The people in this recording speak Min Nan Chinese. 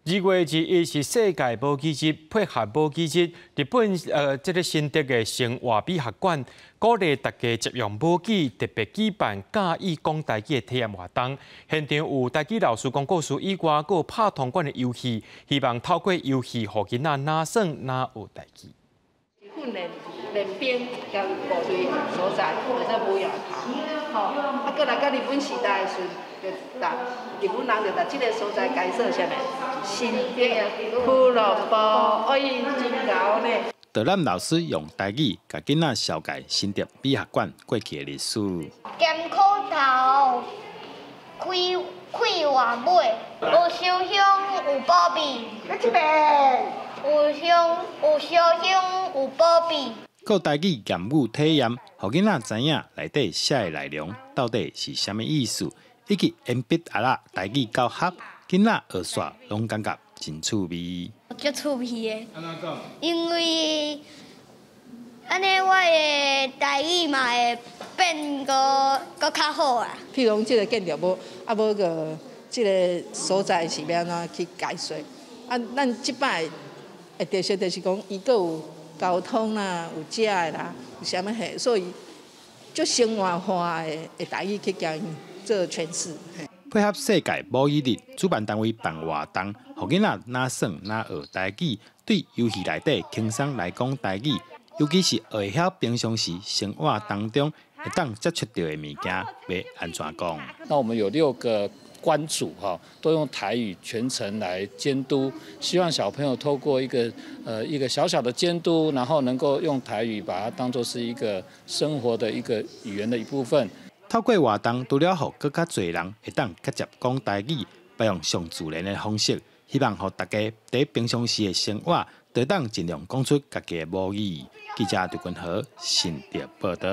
2月21是世界母語日，配合母語日，日本這个新竹的生活美學館鼓勵大家捷用母語，特別舉辦教伊講台語的體驗活動。現場有台語老師講故事以外，閣有拍銅管的遊戲，希望透過遊戲，予囡仔若耍若學台語。訓練練兵佮部隊所在，叫做武雅塔。吼，啊，閣來到日本時代的時陣，就佇日本人就佇這个所在改做啥物？新竹俱樂部，哎，真𠢕呢。導覽老師用台語共囡仔紹介新竹美學館過去的歷史。鹹苦頭，開開活尾，有燒香有保庇。你這邊。有香有燒香有保庇。閣台語言語體驗，予囡仔知影內底寫的內容到底是啥物意思，以及鉛筆盒仔台語教學，囡仔學煞攏感覺真趣味。足趣味的，因為按呢我的台語嘛會變閣閣較好啊。譬如講，這个建築物，啊無閣這个所在是欲按怎去解說？啊，咱這擺的特色就是講，伊閣有交通啦，有食的啦，有啥物嘿，所以足生活化的台語去共伊做詮釋。配合世界母語日，主辦單位辦活動，予囡仔若耍若學台語，對遊戲內底輕鬆來講台語，尤其是學會曉平常時生活當中會當接觸著的物件，欲按怎講？那我們有六個關主哈，都用台語全程來監督，希望小朋友透過一個小小的監督，然後能夠用台語把它當作是一個生活的一個語言的一部分。透過活動，除了予閣較濟人會當較捷講台語，採用上自然的方式，希望予大家佇平常時的生活，都當盡量講出家己的母語。記者劉君和新竹報導。